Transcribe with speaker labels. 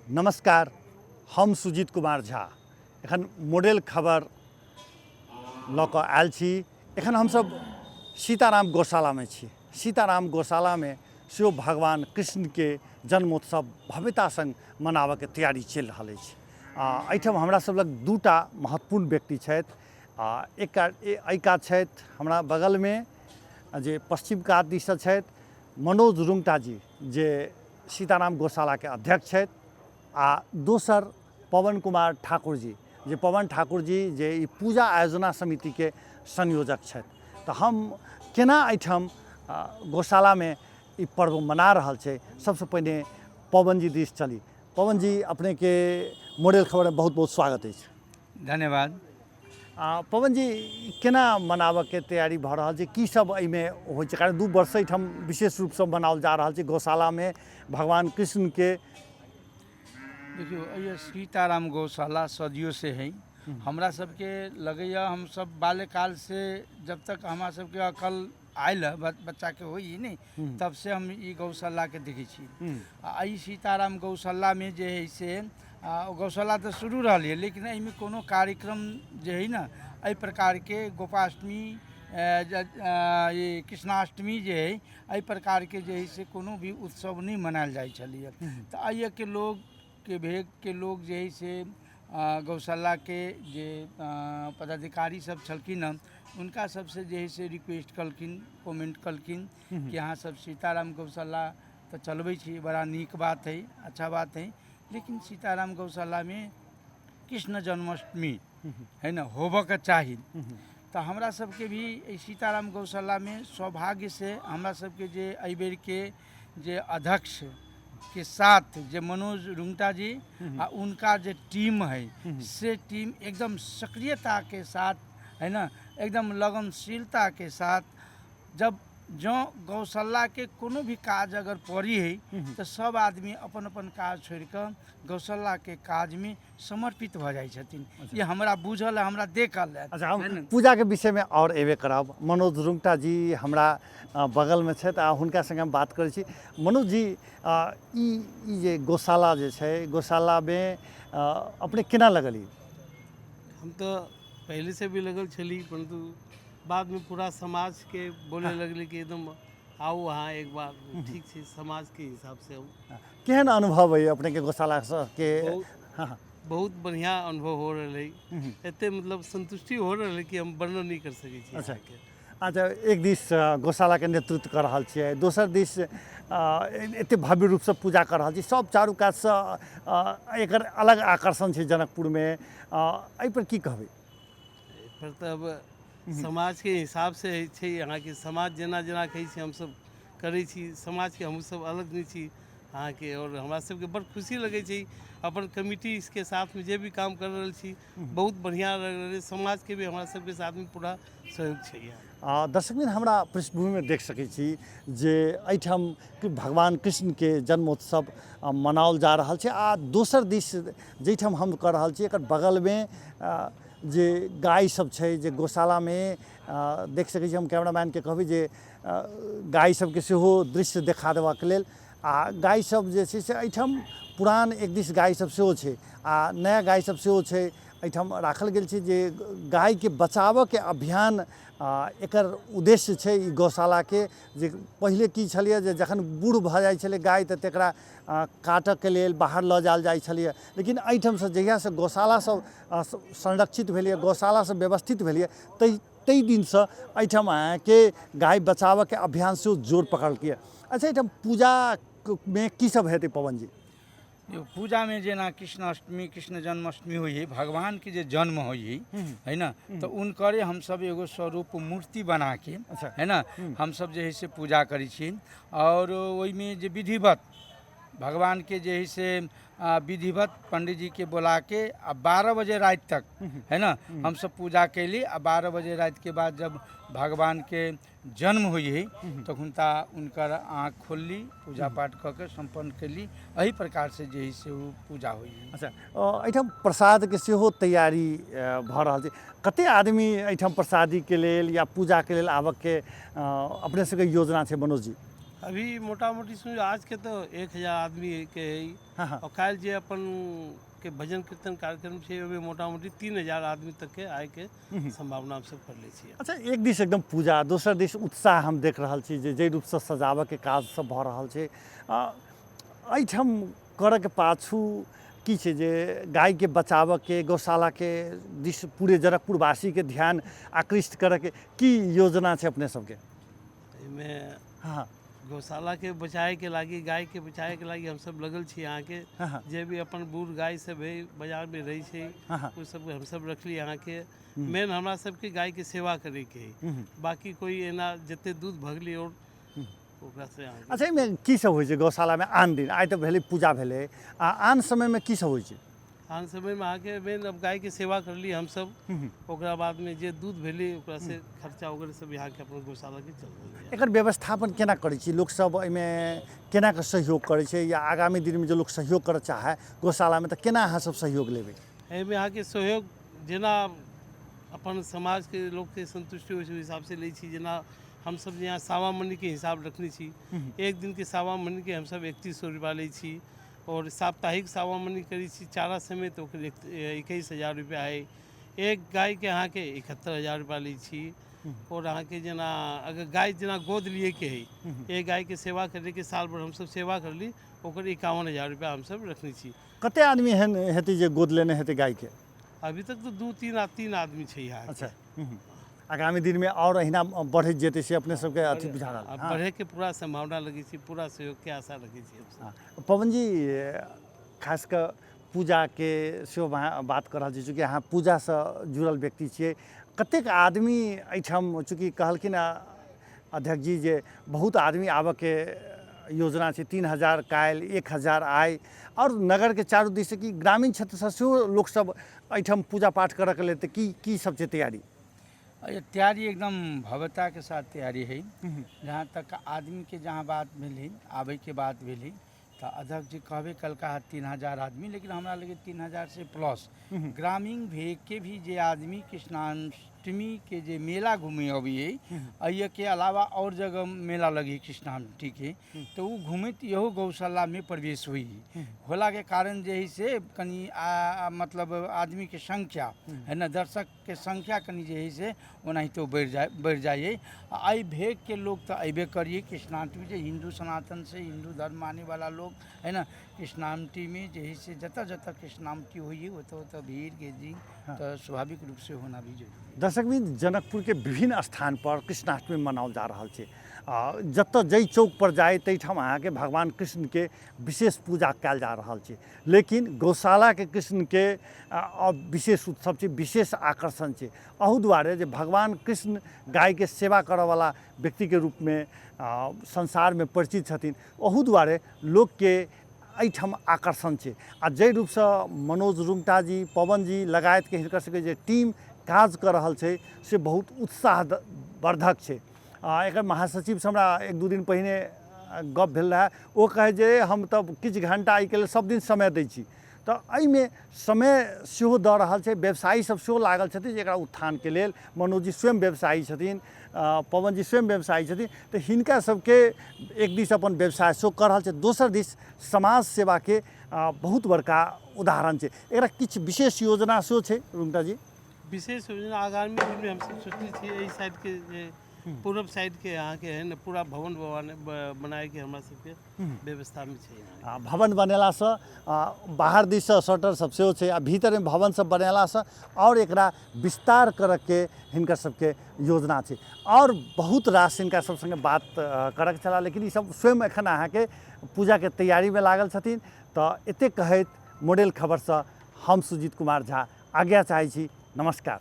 Speaker 1: नमस्कार, हम सुजीत कुमार झा एखन मॉडल खबर लऽ कऽ आयल छी। एखन हमसब सीताराम गौशालामे छी। सीताराम गौशालामे सेहो भगवान कृष्णके जन्मोत्सव भव्यता सङ्ग मनाबऽके तैयारी चलि रहल अछि। आ एहिठाम हमरा सब लग दूटा महत्वपूर्ण व्यक्ति छथि। आ एक एहि कात छथि हमरा बगलमे जे पश्चिम कात दिससँ छथि मनोज रुंगटा जी, जे सीताराम गौशालाके अध्यक्ष छथि, आ दोसर पवन कुमार ठाकुर जी, जे पवन ठाकुर जी जे ई पूजा आयोजना समितिके संयोजक छथि। तऽ हम केना एहिठाम गौशालामे ई पर्व मना रहल छै, सबसँ पहिने पवन जी दिस चली। पवन जी, अपनेके मॉडल खबरमे बहुत बहुत स्वागत अछि।
Speaker 2: धन्यवाद।
Speaker 1: पवन जी, केना मनाबऽके तैयारी भऽ रहल छै, की सब एहिमे होइ छै? कारण 2 वर्ष एहिठाम विशेष रूपसँ मनाओल जा रहल छै गौशालामे भगवान कृष्णके।
Speaker 2: देखियौ, एहि सीताराम गौशाला सदियों से है। हमरा सबके लगैया हमसब बाल्यकाल से जब तक हमरा सबके अकल आयल है, बच्चाके होइ नहि, तब से हम ई गौशालाके देखै छी। आ एहि सीताराम गौशालामे जे है से गौशाला तऽ शुरू रहल यऽ, लेकिन एहिमे कोनो कार्यक्रम जे है ने एहि प्रकारके गोपाष्टमी, ई कृष्णाष्टमी जे है, एहि प्रकारके जे है से कोनो भी उत्सव नहि मनायल जाइ छलैए। तऽ एहिके लोकके भेगके लोक जे है से गौशालाके जे पदाधिकारी सब छलखिन हँ, हुनका सबसँ जे है से रिक्वेस्ट कलखिन, कमेंट कलखिन कि अहाँ सब सीताराम गौशाला तऽ चलबै छी, बड़ा नीक बात है, अच्छा बात है, लेकिन सीताराम गौशालामे कृष्ण जन्माष्टमी है ने होबऽके चाही। तऽ हमरा सबके भी एहि सीताराम गौशालामे सौभाग्यसँ हमरा सबके जे एहिबेरके जे अध्यक्ष के साथ जे मनोज रुंगटा जी आ उनका जे टीम है, से टीम एकदम सक्रियता के साथ है ना, एकदम लगनशीलता के साथ जब जँ गौशालाके कोनो भी काज अगर पड़ी है तऽ सब आदमी अपन अपन काज छोड़िकऽ गौशालाके काजमे समर्पित भऽ जाइ छथिन। ई हमरा बुझल है, हमरा देखल है।
Speaker 1: अच्छा, हम पूजाके विषयमे आओर एबे करब। मनोज रुंगटा जी हमरा बगलमे छथि आ हुनका सङ्गे हम बात करै छी। मनोज जी, ई ई जे गौशाला जे छै, गौशालामे अपने केना लगल ई?
Speaker 3: हम तऽ पहले से भी लगल छली, परंतु बाद में पूरा समाज के बोले लगले कि एकदम आउ अहाँ एक बार। ठीक छै, समाज के हिसाब से हम।
Speaker 1: केहन अनुभव अइ अपनेके गौशाला के?
Speaker 3: बहुत बढ़िया अनुभव हो रहल है। एते मतलब संतुष्टि हो रहल है कि हम वर्णन नहीं कर सकै छी।
Speaker 1: अच्छा, एक दिस गौशालाके नेतृत्व कऽ रहल छियै, दोसर दिस एते भव्य रूपसँ पूजा कऽ रहल छी, सब चारू कातसँ एकर अलग आकर्षण छै जनकपुरमे, एहिपर की कहबै?
Speaker 3: पर तऽ अब समाजके हिसाबसँ होइ छै। अहाँके समाज जेना जेना कहै छै हमसब करै छी। समाजके हमसब अलग नहि छी अहाँके, आओर हमरा सबके बड़ खुशी लगै छै अपन कमिटीके साथमे जे भी काम कर रहल छी, बहुत बढ़िआँ लागि रहल छै। समाजके भी हमरा सबके साथमे पूरा सहयोग छै।
Speaker 1: आ दर्शकबिन, हमरा पृष्ठभूमिमे देख सकै छी जे एहिठाम भगवान कृष्णके जन्मोत्सव मनाओल जा रहल छै, आ दोसर दिस जाहिठाम हम कऽ रहल छी एकर बगलमे जे गाय सब छै, जे गौशालामे देख सकै छी। हम कैमरामैनके कहबै जे गाय सबके सेहो दृश्य देखा देबाक लेल। आ गाय सब जे छै से एहिठाम पुरान एक दिस गाय सब सेहो छै आ नया गाय सब सेहो छै एहिठाम राखल गेल छै, जे गायके बचाबऽके अभियान एकर उद्देश्य छै ई गौशालाके। जे पहिले की छलैए जे जखन बूढ़ भऽ जाइ छलै गाय तऽ तकरा काटऽके लेल बाहर लऽ जायल जाइ छलैए, लेकिन एहिठामसँ जहियासँ गौशाला सब संरक्षित भेलैए, गौशाला सब व्यवस्थित भेलैए, ताहि दिनसँ एहिठाम अहाँके गाय बचाबऽके अभियान सेहो जोर पकड़लकैए। अच्छा, एहिठाम पूजामे की सब हेतै पवन जी?
Speaker 2: यौ, पूजामे जेना कृष्णाष्टमी, कृष्ण जन्माष्टमी होइ है, भगवानके जे जन्म होइ है, है ने, तऽ हुनकरे हमसब एगो स्वरूप मूर्ति बनाके, है ने, हमसब जे है से पूजा करै छी। आओर ओहिमे जे विधिवत भगवानके जे है से विधिवत पंडीजीके बोलाके आ 12 बजे राति तक, है ने, हमसब पूजा कैली। आ 12 बजे रातिके बाद जब भगवानके जन्म होइ है तखुनता हुनकर आँख खोलली, पूजा पाठ कऽ के सम्पन्न कैली। एहि प्रकारसँ जे है से ओ पूजा होइ है।
Speaker 1: अच्छा, एहिठाम प्रसादके सेहो तैयारी भऽ रहल छै। कते आदमी एहिठाम प्रसादीके लेल या पूजाके लेल आबऽके अपने सबके योजना छै मनोज जी?
Speaker 3: अभी मोटा मोटी सुन आजके तऽ 1000 आदमीके है।
Speaker 1: हँ हँ
Speaker 3: आओर काल्हि जे अपन के भजन कीर्तन कार्यक्रम छै, ओहिमे मोटा मोटी 3000 आदमी तकके आयके सम्भावना हमसब कर लै छियै।
Speaker 1: अच्छा, एक दिस एकदम पूजा, दोसर दिस उत्साह हम देख रहल छी जे जाहि रूपसँ सजाबऽके काज सब भऽ रहल छै। एहिठाम करऽके पाछू की छै जे गायके बचाबऽके, गौशालाके दिस पूरे जनकपुरवासीके ध्यान आकृष्ट करऽके की योजना छै अपने सबके?
Speaker 3: एहिमे
Speaker 1: हँ
Speaker 3: गौशालाके बचाबैके लागी, गायके बचाबैके लागी हमसब लगल छी अहाँके।
Speaker 1: हँ हँ
Speaker 3: जे भी अपन बूढ़ गाय सब है, बाजारमे रहै छै,
Speaker 1: हँ हँ
Speaker 3: ओ सबके हमसब रखली। अहाँके मेन हमरा सबके गायके सेवा करैके है, बाकी कोइ एना जते दूध भगली आओर ओकरासँ अहाँके।
Speaker 1: अच्छा, एहिमे की सब होइ छै गौशालामे आन दिन? आइ तऽ भेलै पूजा भेलै, आ आन समयमे की सब होइ छै?
Speaker 3: आन समयमे अहाँके मेन अब गायके सेवा करली हमसब, ओकरा बादमे जे दूध भेलै ओकरासँ खर्चा वगैरह सब यहाँके अपन गौशालाके चल रहलै।
Speaker 1: एकर व्यवस्थापन केना करै छी? लोकसब एहिमे केना कऽ सहयोग करै छै, या आगामी दिनमे जे लोक सहयोग करऽ चाहै गौशालामे तऽ केना अहाँ सब सहयोग लेबै?
Speaker 3: एहिमे अहाँके सहयोग जेना अपन समाजके लोकके सन्तुष्टि होइ छै ओहि हिसाबसँ लै छी। जेना हमसब जे यहाँ सावा मणिके हिसाब रखने छी, एक दिनके सावा मणिके हमसब 3100 रुपैआ लै छी, आओर साप्ताहिक सावा मणि करै छी चारा समेत, ओकर 21,000 रुपैआ हइ। एक गायके अहाँके 71,000 रुपैआ लै छी। आओर अहाँके जेना अगर गाय जेना गोद लिएके हइ, एक गायके सेवा करैके साल भरि हमसब सेवा करली, ओकर 51,000 रुपैआ हमसब रखने छी।
Speaker 1: कते आदमी एहन हेतै जे गोद लेने हेतै गायके?
Speaker 3: अभी तक तऽ 2 3 आ 3 आदमी छै यहाँ।
Speaker 1: अच्छा, आगामी दिनमे आओर अहिना बढ़ैत जेतै से अपने सबके अथी बुझा रहल?
Speaker 3: आ बढ़ैके पूरा सम्भावना लगै छै, पूरा सहयोगके आशा रखै छी हमसब।
Speaker 1: हँ। पवन जी, खास कऽ पूजाके सेहो बात कऽ रहल छी, चूँकि अहाँ पूजासँ जुड़ल व्यक्ति छियै, कतेक आदमी एहिठाम, चूँकि कहलखिन अध्यक्ष जी जे बहुत आदमी आबऽके योजना छै, 3000 काल्हि, 1000 आइ, आओर नगरके चारू दिससँ कि ग्रामीण क्षेत्रसँ सेहो लोकसब एहिठाम पूजा पाठ करऽके लेल, तऽ की की सब छै तैयारी?
Speaker 2: तैयारी एकदम भव्यताके साथ तैयारी है। जहाँ तक आदमीके जहाँ बात भेलै, आबैके बात भेलै, तऽ अध्यक्ष जी कहबे कलका है 3000 आदमी, लेकिन हमरा लगे 3000 से प्लस ग्रामीण भेगके भी जे आदमी कृष्णाष्टमी के जे मेला घूमे अबै है, एहिके अलावा और जगह मेला लगे कृष्णाष्टमी के, तऽ ओ घूमैत इहो गौशालामे प्रवेश होइ होलाके कारण जे है से कनि मतलब आदमीके संख्या है ने, दर्शकके संख्या कनि जे है से ओनाहितो बढ़ि जाइए। आ एहि भेगके लोक तऽ अयबे करिए कृष्णाष्टमी, जे हिन्दू सनातन से हिन्दू धर्म मानैवला लोक है ने, कृष्णाष्टमीमे जे है से जतऽ जतऽ कृष्णाष्टमी होइए ओतऽ ओतऽ भीड़ गेजिंग तऽ स्वाभाविक रूपसँ होना भी जरूरी।
Speaker 1: दर्शकवृन्द, जनकपुरके विभिन्न स्थानपर कृष्णाष्टमी मनाओल जा रहल छै। आ जतऽ जाहि चौकपर जाइ ताहिठाम अहाँके भगवान कृष्णके विशेष पूजा कयल जा रहल छै, लेकिन गौशालाके कृष्णके विशेष उत्सव छै, विशेष आकर्षण छै, अहू दुआरे जे भगवान कृष्ण गायके सेवा करऽवला व्यक्तिके रूपमे संसारमे परिचित छथिन। अहू दुआरे लोकके एहिठाम आकर्षण छै। आ जाहि रूपसँ मनोज रुंगटा जी, पवन जी लगायतके हिनकर सबके जे टीम काज कऽ रहल छै से बहुत उत्साह वर्धक छै। आ एकर महासचिवसँ हमरा 1-2 दिन पहिने गप भेल रहए, ओ कहै जे हम तऽ किछु घण्टा एहिके लेल सब दिन समय दै छी। तऽ एहिमे समय सेहो दऽ रहल छै, व्यवसायी सब सेहो लागल छथिन जे एकरा उत्थानके लेल। मनोज जी स्वयं व्यवसायी छथिन, पवन जी स्वयं व्यवसायी छथिन, तऽ हिनका सबके एक दिस अपन व्यवसाय सेहो कऽ रहल छै, दोसर दिस समाज सेवाके बहुत बड़का उदाहरण छै। एकरा किछु विशेष योजना सेहो छै रुंगटा जी?
Speaker 3: विशेष योजना आगामी दिनमे हमसब सोचने छियै एहि साइडके जे पूरब साइडके अहाँके है ने पूरा भवन बनायके हमरा सबके व्यवस्थामे छै।
Speaker 1: आ भवन बनेलासँ बाहर दिससँ शटर सब सेहो छै, आ भीतरमे भवन सब बनेलासँ आओर एकरा विस्तार करऽके हिनकर सबके योजना छै। आओर बहुत रास हिनका सब सङ्गे बात करऽके छलए, लेकिन ई सब स्वयं एखन अहाँके पूजाके तैयारीमे लागल छथिन। तऽ एतेक कहैत मॉडल खबरसँ हम सुजीत कुमार झा आज्ञा चाहै छी। नमस्कार।